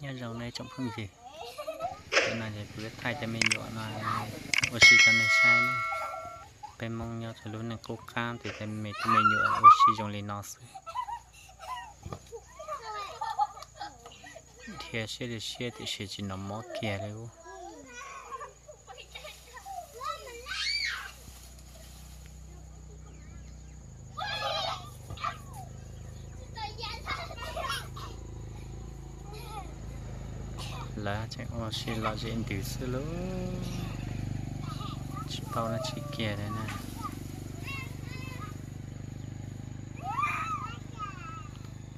Nyob zoo nej tsoom phooj ywg, no ces kuv yuav thaij cov me nyuam no ua si rau nej saib ne. Peb Hmoob nyob rau lub neej qub qab ces cov me tub me nyuam ua si zoo li no xwb. Dhia siab li siab tiam sis tsis nov mob kiag li ub. Lawv tseem ua si lom zem ntws xwb lauj, tsis paub dab tsi kiag li na.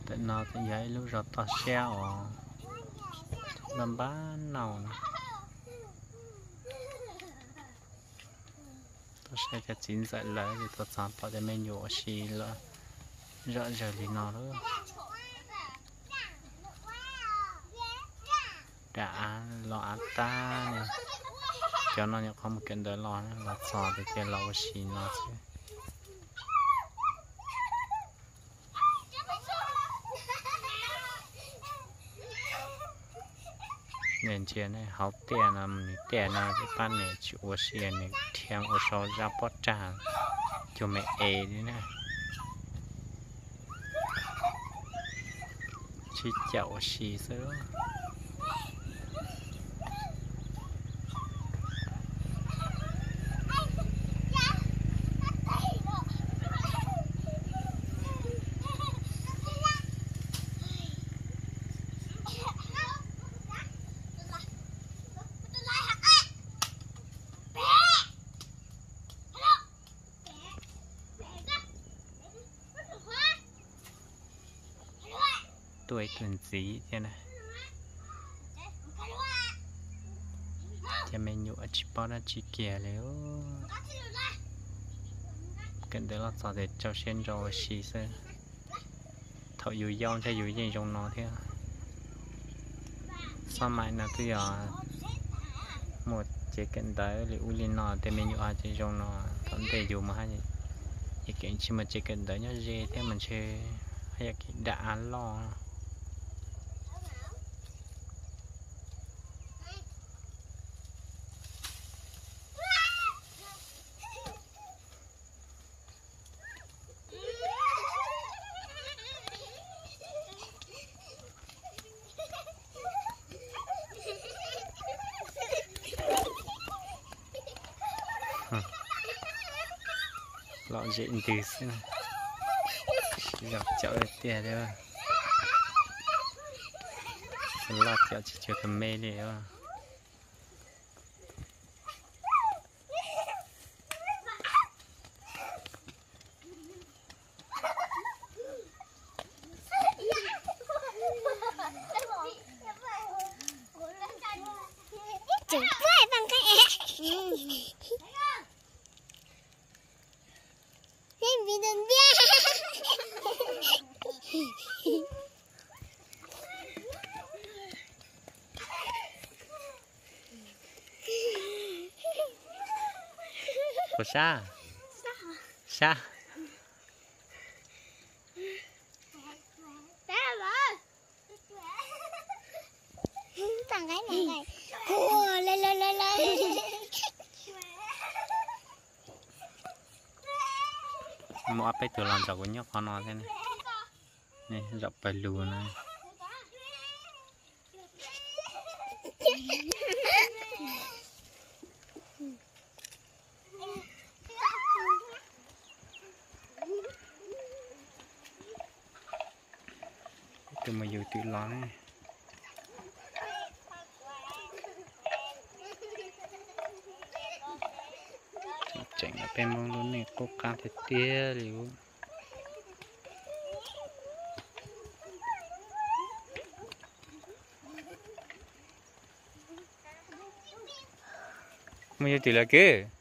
Ntawm no yog ib lub zos toj siab os, npab npab nauj na. Toj siab cov txiv ntxawm lawv ces tuaj txog pom cov me nyuam ua si lom zem li no lawm. Dam av los av tab ne, cov no nyuam qhuav mus kawm ntawv los, los txog ces cia los ua si no xwb. Nej ntsia ne, hauv tiaj no, nws tiaj no pab nws tsis ua si, nws dhia ua sau zaj pob tsag cuag me es li na. Sib caum ua si xwb. Tuaj ib tug ntxiv thiab na. Cov me nyuam tsis paub dab tsi kiag li. Kawm ntawv los txog ces rau siab ntso ua si xwb. Thaum yus yau ntshe yus yeej zoo no thiab. Xab maim no twb yog muaj tsev kawm ntawv li ub li no tej me nyuam hais tias zoo no, thaum ntej yus mus haj yam keem tsis muaj tsev kawm ntawv nyob ze thiab mas ntshe haj yam keem dam av loj. Lom zem ntws xwb, zam cawv tiag li. Loj cawv tsis cuag tus me li. Puas sab? Sab. Muaj ob peb tug los nrog kuv nyob qhov no thiab ne. Zaum pawg lug no. Tus mus yus twm los ne. Tseem peb Hmoob lub neej qub qab tiag tiag li. Mus yus twm los kwv.